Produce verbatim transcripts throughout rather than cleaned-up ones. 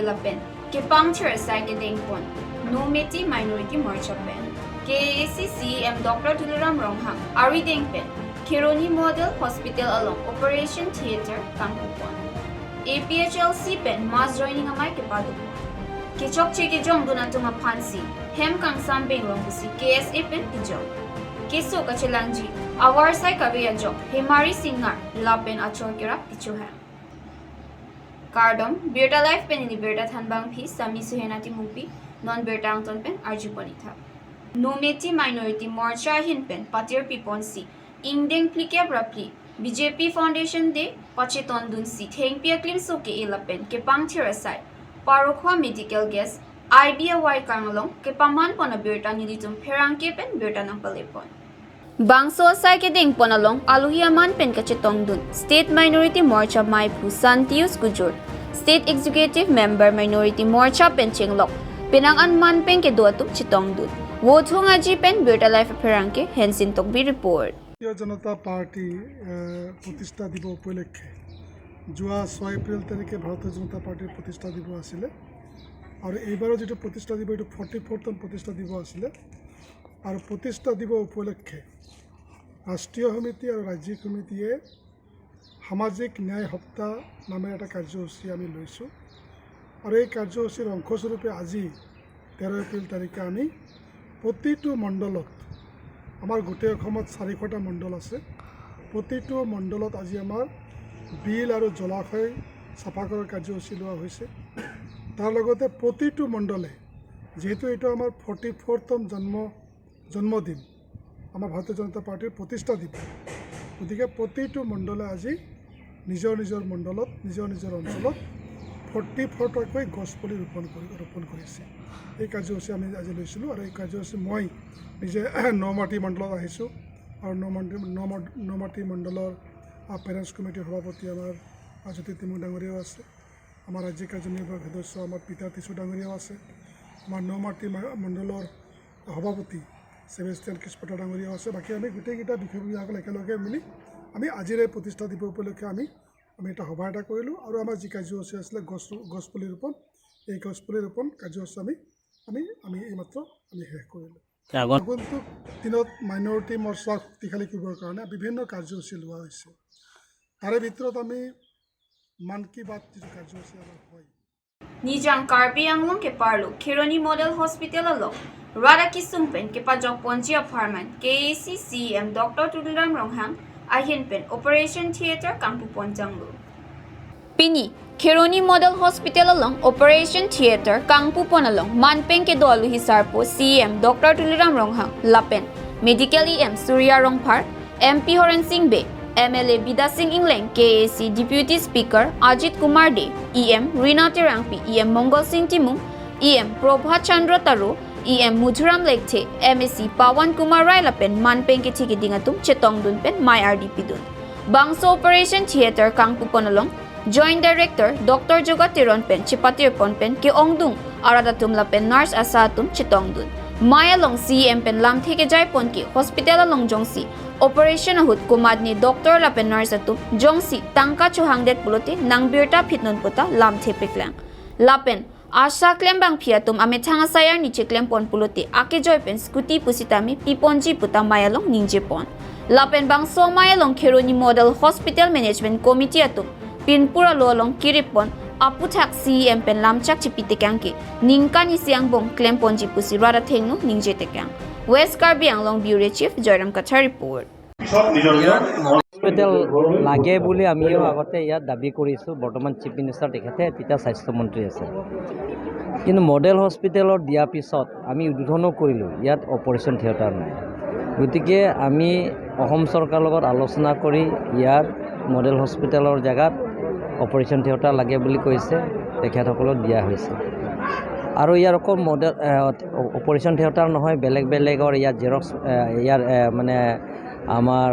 lapen kepangthir asai kedengpon Nomati Minority Morcha pen K A A C C E M Doctor Tuliram Ronghang arideng pen Kheroni Model Hospital along Operation Theatre kangpupon. A P H L C pen mass joining amei kepadopon. Kechokche kejongdun atum aphansi hem kangsam benglong pusi K S A pen kejok. Keso kachelangji avarsai kave ajok Hemari Singar lapen achor kerap kechohang. Kardom, Birta Live pen ili birta thanbangpi Sami Suhena Timungpi, non birta angton pen arjupon ithap. Nomati Minority Morcha ahin pen patir piponsi ingdeng phlikep ra phli B J P Foundation Day pachetondunsi thengpi aklimso ke-e lapen kepangthir asai Parokhowa Medical Guest I B A Y kang along kepamanpon abirta nelitum pherangke pen birta nangpalepon. Bangso asai kedengpon along alohi aman pen kachetongdun State Minority Morcha meiphu Santius Kujur, State Executive Member Minority Morcha pen chenglok penang an man pen kedo atum chetongdun. Vothung Aji pen Birta Live apherangke Hensin Tokbi report. ভাৰতীয় জনতা পাৰ্টি এ, প্ৰতিষ্ঠা দিব উপলক্ষে যোৱা ছয় এপ্ৰিল তাৰিখে ভাৰতীয় জনতা পাৰ্টিৰ প্ৰতিষ্ঠা দিব আছিলে আৰু এইবাৰৰ যিটো প্ৰতিষ্ঠা দিব, এইটো ফৰ্টি ফ'ৰ্থতম প্ৰতিষ্ঠা দিব আছিলে। আৰু প্ৰতিষ্ঠা দিব উপলক্ষে ৰাষ্ট্ৰীয় সমিতি আৰু ৰাজ্যিক সমিতিয়ে সামাজিক ন্যায় সপ্তাহ নামেৰে এটা কাৰ্যসূচী আমি লৈছোঁ। আৰু এই কাৰ্যসূচীৰ অংশস্বৰূপে আজি তেৰ এপ্ৰিল তাৰিখে আমি প্ৰতিটো মণ্ডলত, আমাৰ গোটেই অসমত চাৰিশটা মণ্ডল আছে, প্ৰতিটো মণ্ডলত আজি আমাৰ বিল আৰু জলাশয় চাফা কৰাৰ কাৰ্যসূচী লোৱা হৈছে। তাৰ লগতে প্ৰতিটো মণ্ডলে, যিহেতু এইটো আমাৰ ফৰ্টি ফ'ৰ্থতম জন্ম জন্মদিন, আমাৰ ভাৰতীয় জনতা পাৰ্টিৰ প্ৰতিষ্ঠা দিৱস। গতিকে প্ৰতিটো মণ্ডলে আজি নিজৰ নিজৰ মণ্ডলত, নিজৰ নিজৰ অঞ্চলত ফৰ্টি ফ'ৰটাকৈ গছ পুলি ৰোপণ কৰি, ৰোপণ কৰিছে। এই কাৰ্যসূচী আমি আজি লৈছিলোঁ আৰু এই কাৰ্যসূচী মই নিজে নমাটি মণ্ডলত আহিছোঁ আৰু নমাটি, নমা-, নমাটি মণ্ডলৰ, আ, পেৰেণ্টছ কমিটিৰ সভাপতি আমাৰ, আ, জ্যোতি টিমুং ডাঙৰীয়াও আছে, আমাৰ ৰাজ্যিক কাৰ্যনিৰ্বাহক সদস্য আমাৰ পিতাৰ টিছু ডাঙৰীয়াও আছে, আমাৰ নমাটি মা-, মণ্ডলৰ সভাপতি ছেবেষ্টিয়ান কৃষ্ণপ্ৰসাদ ডাঙৰীয়াও আছে। বাকী আমি গোটেইকেইটা বিষয়ববীয়াসকল একেলগে মিলি আমি আজিৰ এই প্ৰতিষ্ঠা দিৱস উপলক্ষে আমি, আমি এটা সভা এটা কৰিলোঁ আৰু আমাৰ যি কাৰ্যসূচী আছিলে গছ ৰু-, গছ পুলি ৰোপণ, এই গছ পুলি ৰোপণ কাৰ্যসূচী আমি, আমি, আমি এইমাত্ৰ আমি শেষ কৰিলোঁ। আগত আগন্তুক দিনত মাইনৰিটি মৰ্চা শক্তিশালী কৰিবৰ কাৰণে বিভিন্ন কাৰ্যসূচী লোৱা হৈছে। তাৰে ভিতৰত আমি মন কী বাত যিটো কাৰ্যসূচী আমাৰ হয়, Nijang Karbi Anglong keparlo Kheroni Model Hospital along rat akesung pen kepajokponji apharman K A A C C E M Doctor Tuliram Ronghang ahin pen Operation Theatre kangpupon janglo. Pini Kheroni Model Hospital along Operation Theatre kangpupon along man pen kedo alohi sarpo C E M Doctor Tuliram Ronghang lapen Medical E M Surya Rongphar, M P Horen Sing Bey, M L A Bidya Sing Engleng, K A A C Deputy Speaker Ajit Kumar Dey, E M Rina Terangpi, E M Mongol Sing Timung, E M Prabhat Chandra Taro, E M Madhuram Lekthe, M A C Pawan Kumar Rai lapen man pen kethe keding atum chetongdun pen mei ardi pidun. Bangso Operation Theatre kangpupon along Joint Director Doctor Joga Teron pen chepatirpon pen ke-ongdung arat atum lapen nurse ASHA atum chetongdun. Mei along C E M pen lamthe kejaipon ke hospital along jongsi operation ahut komatne doctor lapen nurse atum jongsi tangka chohangdet pulote nang birta phitnon puta lamthe paklang. Lapen ASHA klembangpi atum amethang asai arni cheklempon pulote akejoi pen scooty pusitame piponji puta mei along ningjepon. Lapen bangso mei along Kheroni Model Hospital Management Committee atum pinpur alo along kirippon aphuthak C E M pen lamchak chipi tekang ke ningkan isi angbong klemponji pusi rat athengno ningje tekang. West Karbi Anglong Bureau Chief Joyram Kathar report. Hospital লাগে বুলি আমিও আগতে ইয়াত দাবী কৰিছোঁ। বৰ্তমান chief minister তেখেতে তেতিয়া স্বাস্থ্যমন্ত্ৰী আছে। কিন্তু মডেল হস্পিটেলত দিয়াৰ পিছত আমি উদ্বোধনো কৰিলোঁ, ইয়াত অপাৰেশ্যন থিয়েটাৰ নাই। গতিকে আমি অসম চৰকাৰৰ লগত আলোচনা কৰি ইয়াত মডেল হস্পিটেলৰ জেগাত অপাৰেশ্যন থিয়েটাৰ লাগে বুলি কৈছে, তেখেতসকলক দিয়া হৈছে। আৰু ইয়াৰ অকল মডেল, এ, অপাৰেশ্যন থিয়েটাৰ নহয়, বেলেগ বেলেগৰ ইয়াত জেৰক্স, এ, ইয়াৰ, এ, মানে আমাৰ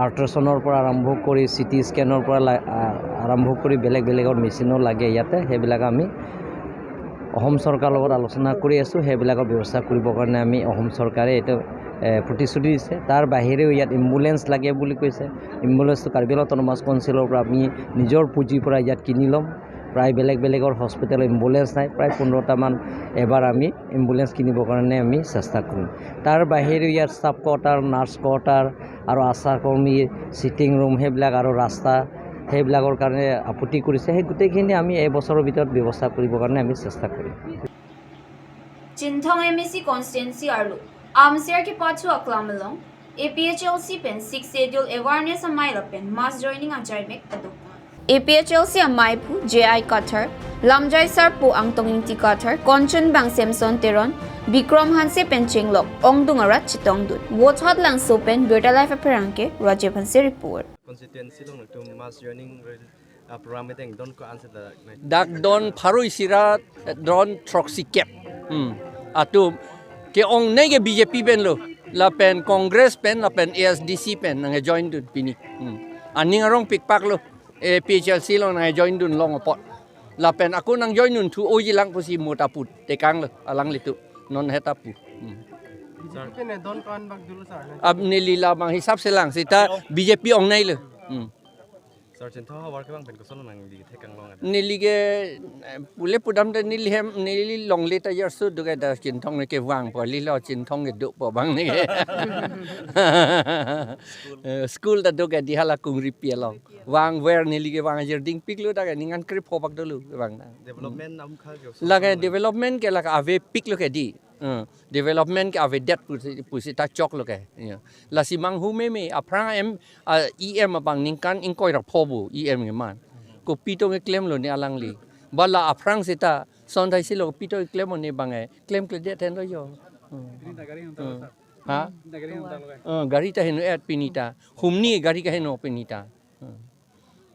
আল্ট্ৰাছাউণ্ডৰ পৰা আৰম্ভ কৰি চি টি স্কেনৰ পৰা লা-, আ, আৰম্ভ কৰি বেলেগ বেলেগৰ মেচিনো লাগে ইয়াতে। সেইবিলাক আমি অসম চৰকাৰৰ লগত আলোচনা কৰি আছোঁ। সেইবিলাকৰ ব্যৱস্থা কৰিবৰ কাৰণে আমি অসম চৰকাৰে এইটো, এ, প্ৰতিশ্ৰুতি দিছে। তাৰ বাহিৰেও ইয়াত এম্বুলেন্স লাগে বুলি কৈছে। এম্বুলেন্সটো কাৰ্বি আংলং অট'নমাছ কাউন্সিলৰ পৰা আমি নিজৰ পুঁজিৰ পৰা ইয়াত কিনি ল'ম। প্ৰায় বেলেগ বেলেগৰ হস্পিটেল এম্বুলেন্স নাই, প্ৰায় পোন্ধৰটামান এবাৰ আমি এম্বুলেন্স কিনিবৰ কাৰণে আমি চেষ্টা কৰিম। তাৰ বাহিৰেও ইয়াত ষ্টাফ কোৱাৰ্টাৰ, নাৰ্ছ কোৱাৰ্টাৰ আৰু আশা কৰ্মীৰ ছিটিং ৰুম সেইবিলাক আৰু ৰাস্তা সেইবিলাকৰ কাৰণে আপত্তি কৰিছে। সেই গোটেইখিনি আমি এবছৰৰ ভিতৰত ব্যৱস্থা কৰিবৰ কাৰণে আমি চেষ্টা কৰিম। Chinthong M A C constituency arlo Amser kepathu aklam along A P H L C pen Sixth Schedule awareness amei lapen mass joining ajaimek paduk. A P H L C ameiphu J I Kathar, Lamjai Sarpo Angtong Ingti Kathar, Konchunbang Samson Teron, Bikrom Hanse pen chenglok ongdung arat chetongdun. Vothatlangso pen Birta Live apherangke Rajiv Hanse report. Constituency along itum mass joining rally, uh, program iteng don ko anse da nai. Dak don pharo isi ra, eh, don throksi kep. Hmm. Atum ke-ongnei ke B J P pen lo, lapen Congress pen, lapen A S D C pen nangjoin dun pini. Hmm. Aning arong pikpak lo, A P H L C lo nangjoin dun long apot. Lapen ako nangjoin dun thu oji lang pusi mut aput tekang lo, alanglitum non heta pu. Hmm. Sir, ipin don ko an bak dulu sir. Ab neli labang hisap selang seta B J P ongnei lo. Hmm. Sir, Chinthong havar kevang pen koson nangli thekang long ada. Neli ke, eh, pule pudam de neli hem, neli longle ta yarsu duke da Chinthong ne kevang po, lilo Chinthong kedo po abang ne. Eh, school ta duke di hala kungri pi along. Vangver neli kevang ajirding piklo dak ke ningan krip ho bak dolo kevang na. Development amkha ke. Lake development ke lake avepiklo ke di. Hmm. Development ke avedet pusi, pusi ta choklo ke. Ya. Lasi manghu meme aphrang em, ah, E M abang ningkan ingkoi ra pho pu E M keman. Kopi tong keklemlo ne alangli. Ba la aphrang seta sonthai silo kopi tong keklem ne abang e. Klemkledet henlo yo. Hmm. Hmm. Ha? Eh, gari ta heno et pini ta. Humni gari kaheno pini ta. Hmm.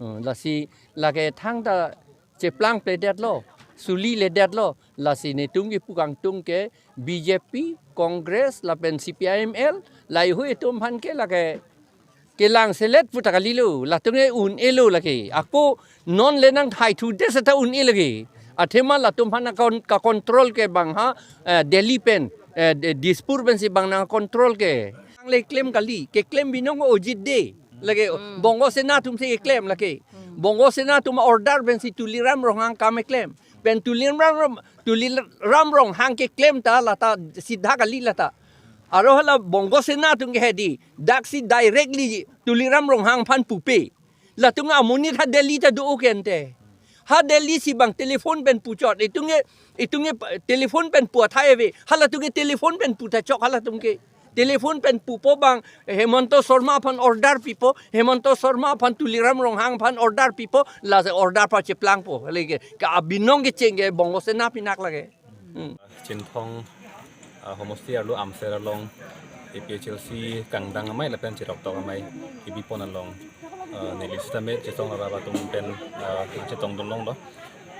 Hmm. Lasi lake thangta cheplangpledetlo, suliledetlo, lasi netum kepu kangtung ke B J P, Congress, lapen C P I M L, laheihui atum aphan ke lake kelang selet puta kalilo, latum ke un-elo lake. Ako non le nangthaithu de seta un-e lake. Athema latum aphan akon-, ka-control ke bang ha, eh, Delhi pen, eh, de-, Dispur pensi bang nang-control ke. Ang le klem kali, keklem binong ojit de. Lake Bongo Sena atum si keklem lake. Bongo Sena atum order pensi Tuliram Ronghang kam keklem. Pen Tuliram Rom-, Tuliram Ronghang keklem ta lata sidha kali lata. Aro hala Bongo Sena atum ke hedi. Daksi directly Tuliram Ronghang aphan pupe. Latum amonit ha Delhi ta do-o ke ante. Ha Delhi si bang telephone pen puchot. Itum ke, itum ke telephone pen pu athai ave. Halatum ke telephone pen pu ta chok halatum ke. Telephone pen pupo bang Hemanta Sharma aphan order pipo. Hemanta Sharma aphan Tuliram Ronghang aphan order pipo. La se order pa cheplangpo. Lake ke abinong kecheng ke Bongo Sena pinak lake. Hmm. Chinthong, ah, homosti arlo Amser along A P H L C kangdang amei lapen cheroktok amei kebipon along, ah, neli sitame chesong rara atum pen, ah, chetongdun longlo.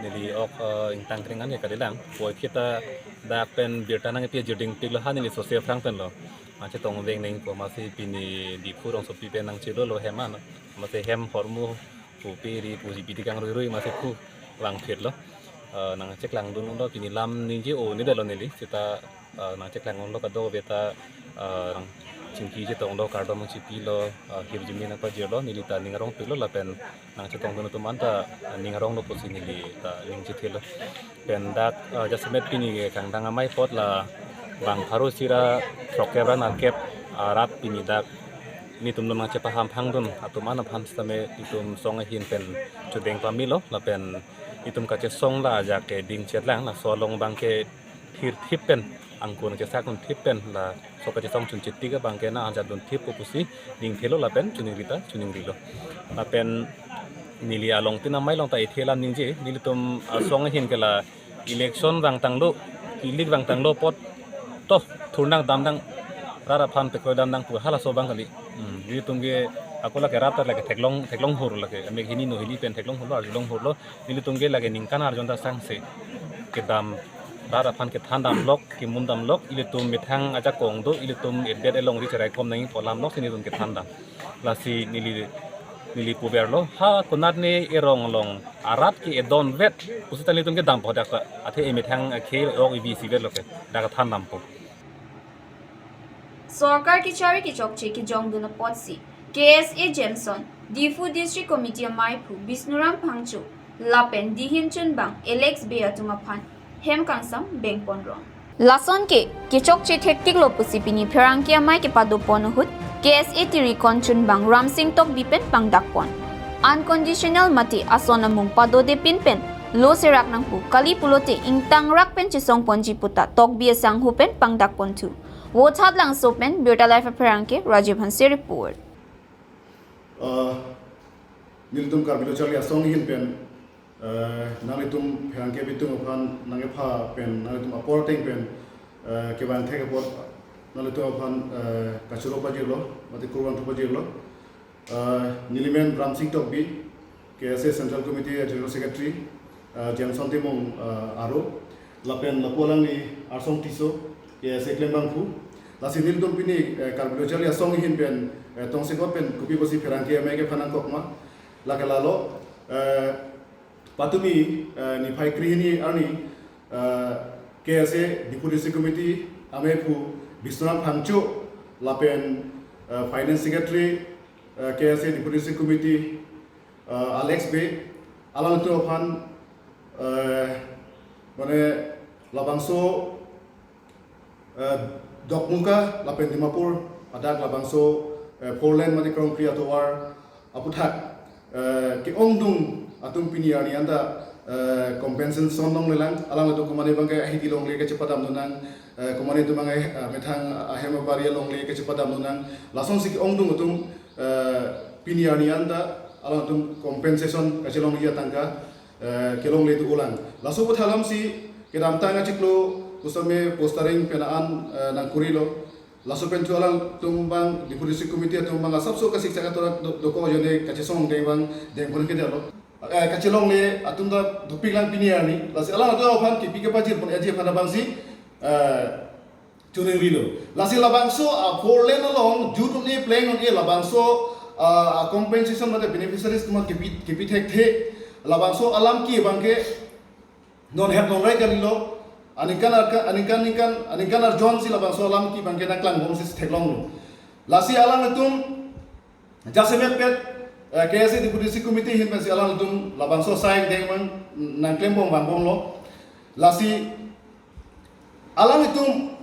Neli ok, ah, ingtang kring an ya kalilang. Poi kita dak pen birta nangpi ajirding piklo ha neli sose aphrang penlo. Nangchetong veng nangpo, masi pini Diphu rongsopi pen nangchelo lo hem an. Masi hem hormu pupe ri puji piti kangruirui masi phu vangphitlo. Eh, nangcheklangdun longlo pini lam ningje-o ne detlo neli. Seta, eh, nangcheklangdunlo kadokave ta, eh, nangchingki chetonglo, kardom nangchipilo, eh, hirjume nangpajirlo, neli ta ning arongpiklo lapen nangchetongdun atum anta, eh, ning aronglo pusi neli ta ning chethelo. Pen dak, eh, jasemet pini kangdang amei apot la bang pharo isi ra throkkep ra nerkep arat pini dak netum non nangchepaham phangdun atum an aphan sitame itum song ahin pen chodeng pamelo lapen itum kachesong la ajak ke dingchetlang, laso along abang ke thirthip pen angkun chesakdunthip pen laso kachesong chunchetik abang ke nang-anjatdunthip pu pusi dingthelo lapen choningri ta choningrilo. Lapen neli along tin amei along ta ithe alam ningje, nelitum asong ahin ke la election vangtanglo, kilik vangtanglo apot to thurnang damdang, rat aphan pekroi damdang pu halaso abang kali. Hmm, nelitum ke ako lake rat lake theklong, theklong hur lake, mek hini no hini pen theklong hurlo, arjulong hurlo, nelitum ke lake ningkan arjon ta sangse kedam, rat aphan kethan damlok, kemun damlok, ilitum methang ajakong do, ilitum edet elongri cherai kom nangji pu alam lok si nelitum kethan dam. Lasi neli, neli puverlo, ha konat ne erong along arat ke edon vet, pusi ta nelitum kedampo dak ta, athe emethang akhei ok ivi isivetlo ke, dak than dampo. Sorkar kechari kechokche kejongdun apotsi K S A Jameson, Diphu District Committee ameiphu Bisnuram Phangcho, Lapen dihin chunbang Alex Bey atum aphan hem kangsam bengpon rong. Lason ke kechokche thektiklo pusi pini pherangke amei kepado pon ahut K S A Tirikon chunbang Ramsing Tokbi pen pangdak pon. Unconditional mate ason amung padodepin pen lo serak nangpu kali pulote ingtangrak pen chesong ponji puta Tokbi asangho pen pangdak ponthu. Vothatlangso pen Birta Live apherangke Rajiv Hanse report. Uh, nelitum Karbi Lo Charli Asong ahin pen, uh, nanglitum pherangke abitung aphan nangkepha pen nanglitum apor ateng pen, uh, kevang thek apot nanglitum aphan, uh, kachoro pajirlo, mate kurvangthu pajirlo. Uh, nelimen Ramsing Tokbi, K S A Central Committee General Secretary, uh, Jameson Timung, uh, aro, lapen lapu alangli Arsong Tisso, K S A klembangphu. Lasi nelitum pini, eh, Karbi Lo Charli Asong ahin pen, eh, tongsekot pen kopi pusi pherangke amei kepha nangkok ma. Lake lalo, eh, patumi, eh, niphai krehini arni, eh, K S A Deputy District Committee ameiphu Biswanath Phangcho lapen, eh, Finance Secretary, eh, K S A Deputy District Committee, eh, Alex Bey, alangtum aphan, eh, mane labangso, eh, Dokmoka lapen Dimapur adak labangso, eh, four lane mate krongkri atovar aputhak, eh, ke-ongdung atum pini arni anta, eh, compensation longlelang, alangtum komane abangke ahidi longle kachepadam nunang, eh, komane atum abangke, eh, methang ahem abari longle kachepadam nunang, lasonsi ke-ongdung atum, eh, pini arni anta alangtum compensation kachelongji atangka, eh, kelongle do-olang. Laso aputhak alamsi kedamtang achiklo pusitame postering pen an, eh, nangkurilo. Laso pen chu alangtum abang Deputy District Committee atum abang asapso kasik saka torak do-, dokok ajoine kachesong deng abang dengpon kedetlo. Eh, kachelongle atum ta dopiklang pini arni. Lasi alangtum aphan kipi kepajir pon aji aphan abangsi, eh, chuning rilo. Lasi labangso a four lane along jut un-e pleng un-e labangso, ah, compensation mate beneficiaries atum kipi, kipi thekthe. Labangso alam ke abangke non het non rai kalilo. Aningkan arka-, aningkan ningkan, aningkan arjon si labangso alam ke abangke nangklangbomsi theklonglo. Lasi alangtum jasemet pet, eh, K S A Deputy District Committee ahin pensi alangtum labangso asai deng abang nangklembom vangbomlo. Lasi alangtum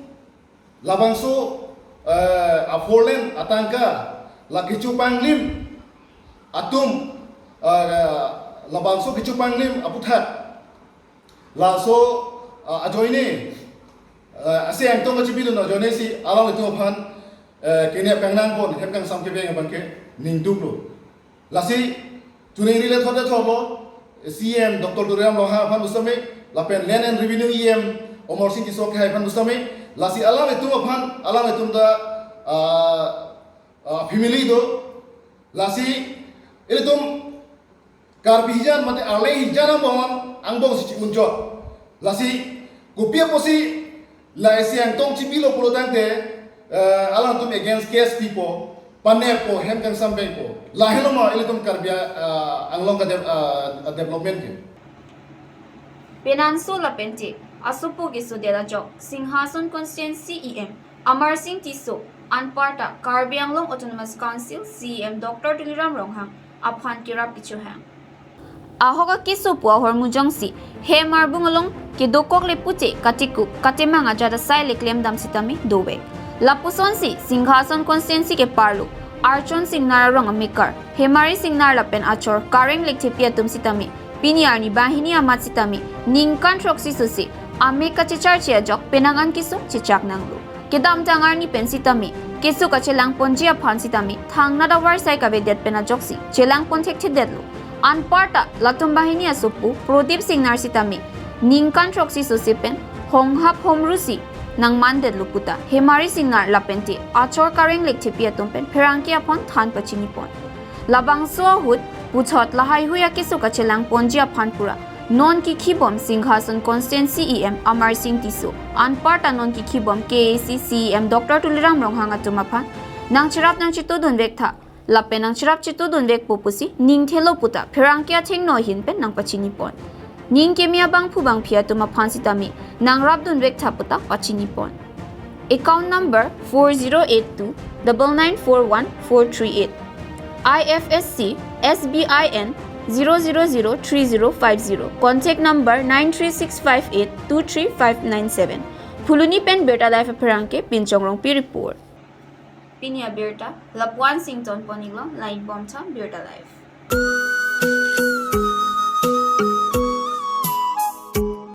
labangso, eh, a four lane atangka la kecho panglim atum, eh, labangso kecho panglim aputhak laso, eh, ajoine, eh, ase angtong kachipilun ajoinesi alangtum aphan, eh, kenep kangnang pon hem kangsam kevang abangke ningduklo. Lasi chuning rile thot le thotlo, C E M Doctor Tuliram Ronghang aphan pusitame, lapen Land and Revenue E M Amarsing Tisso akhai aphan pusitame, lasi alangtum aphan, alangtum ta, ah, ah, family do, lasi ilitum Karbi hijan mate arle hijan angbong, angbongsi chi-unjot. Lasi kopi apotsi la ase angtong chipilo pulo tangte, eh, alangtum against case pipo, paneppo, hem kangsam bengpo. Lahelo ma ilitum Karbi, eh, Anglong ka de-, eh, development ke. Penanso lapente asopo kesodet ajok Singhason constituency E M Amarsing Tisso anparta Karbi Anglong Autonomous Council C E M Doctor Tuliram Ronghang aphan kerap kechohang. Ahok akeso pu ahormu jongsi hem arbung along kedokok le pute katikup katemang ajat asai le klemdam sitame dovek. Lapusonsi Singhason constituency ke parlo Archon Singnar arong amekar Hemari Singnar lapen achor Kareng Lekthepi atum sitame pini arni banghini amat sitame ningkan throksi sose amek kachecharche ajok penang an keso chechak nanglo. Kedamtang arni pen sitame keso kachelang ponji aphan sitame thangnat avarsai kavedet pen ajoksi chelang pon thekthedetlo. Anparta latum banghini asopo Prodip Singnar sitame ningkan throksi sose pen honghap homrusi nangmandetlo puta Hemari Singnar lapente achor Kareng Lekthepi atum pen pherangke aphan than pachini pon. Labangso ahut puthot lahaihui akeso kachelang ponji aphan pura non kekhibom Singhason constituency E M Amarsing Tisso anparta non kekhibom K A A C C E M Doctor Tuliram Ronghang atum aphan nangcherap nangchetodunvek tha lapen nangcherap chetodunvekpo pusi ningthelo puta pherangke athengno ahin pen nangpachini pon. Ning keme abangphu bangphi atum aphan sitame nangrapdunvek tha puta pachini pon. Account number four zero eight two double nine four one four three eight. I F S C, S B I N, zero zero zero three zero five zero, contact number nine three six five eight two three five nine seven. Phuloni pen Birta Live apherangke Pinchong Rongpi report. Pini abirta lapu-an sington pon-iklo, langdun bom tha Birta Live.